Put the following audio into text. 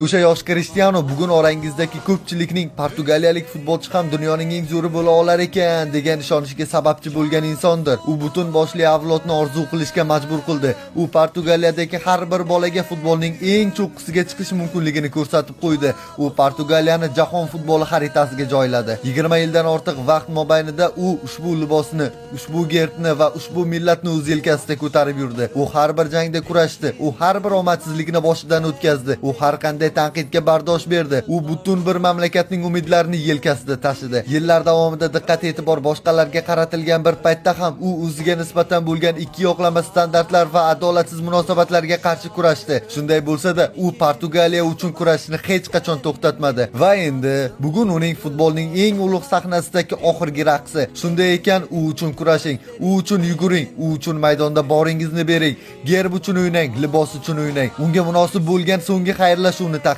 O'sha yosh Krishtianu bugun orangizdagi ko'pchilikning portugaliyalik futbolchi ham dunyoning eng zo'ri bo'la olar ekan degan ishonishiga sababchi bo'lgan insondir. U butun boshli avlodni orzu qilishga majbur qildi. U Portugaliyadagi har bir bolaga futbolning eng cho'qqisiga chiqish mumkinligini ko'rsatib qo'ydi. U Portugaliyani jahon futboli xaritasiga joyladi. 20 yildan ortiq vaqt mobaynida u ushbu libosni, ushbu gerbni va ushbu millatni o'z yelkasida ko'tarib yurdi. U har bir jangda kurashdi. U har bir omadsizlikni boshidan o'tkazdi. U har qanday tanqidga bardosh berdi. U butun bir mamlakatning umidlarini yelkasida tashidi. Yillar davomida diqqat e'tibor boshqalarga qaratilgan bir paytda ham u o'ziga nisbatan bo'lgan ikki yoqlama standartlar va adolatsiz munosabatlarga qarshi kurashdi. Shunday bo'lsa-da, u Portugaliya uchun kurashishni hech qachon to'xtatmadi. Va endi bugun uning futbolning eng ulug' sahnasidagi oxirgi raqsi. Shunday ekan, u uchun kurashing, u uchun yuguring, u uchun maydonda boringizni bering. Gerb uchun o'ynang, libos uchun o'ynang. Unga munosib bo'lgan so'nggi xayrlashuvni